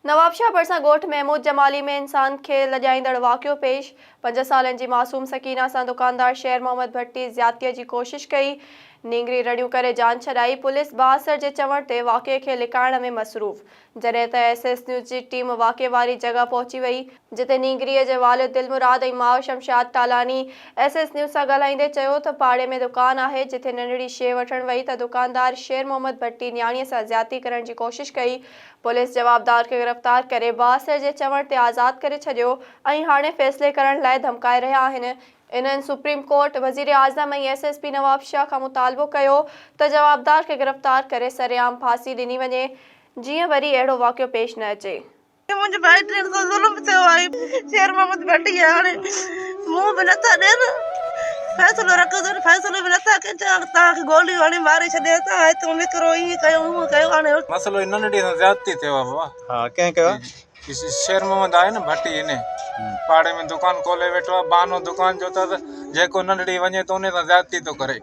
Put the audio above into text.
نوابشاهه ڀرسان ڳوٺ محمود جمالي ۾ انسان کي لڄائيندڙ واقعو پيش، پنج سالن جي معصوم سڪينه سان دڪاندار شير محمد ڀٽي زيادتي جي ڪوشش ڪئي، نينگري رڙيون ڪري جان ڇڏائي، پوليس بااثر جي چوڻ تي واقعي کي لڪائڻ ۾ مصروف، جڏهن ته ايس ايس نيوز جي ٽيم واقعي واري جڳهه پهچي وئي، جتي نينگريء جي والد دلمراد ۽ ماء Shamshad Talani S S news سان ڳالهائيندي چيو ته پاڙي ۾ دڪان آهي، جتي ننڍڙي شيء وٺڻ وئي ته دڪاندار شير محمد ڀٽي نياڻيء سان زيادتي ڪرڻ جي ڪوشش ڪئي، پوليس جوابدار کي گرفتار ڪري بااثر جي چوڻ تي آزاد ڪري ڇڏيو ۽ هاڻي فيصلي ڪرڻ لاء ڌمڪائي رهيا آهن. انهن سپريم ڪورٽ، وزيراعظم ۽ ايس ايس پي نوابشاهه کان مطالبو ڪيو ته جوابدار کي گرفتار ڪري سرعام ڦاسي ڏني وڃي جيئن وري اهڙو واقعو پيش نه اچي. منهنجي ڀائٽين سان ظلم ٿيو آهي شير محمد ڀٽي هاڻي منهن به نٿا ڏين فيصلو رکجو فيصلو به نٿا ڪن چون توهان کي گوليون هڻي ماري ڇڏيان توهان هتو نڪرو ائين ڪيو هونئن ڪيو هاڻي مسئلو هي ننڍڙي سان زيادتي ٿيو آ بابا. ها ڪنهن ڪيو آ؟ شير محمد آهي نه ڀٽي انهي پاڙي ۾ دڪان کولي ويٺو آ بهانو دڪان جو اٿس جيڪو ننڍڙي وڃي ٿو انهي سان زيادتي ٿو ڪري.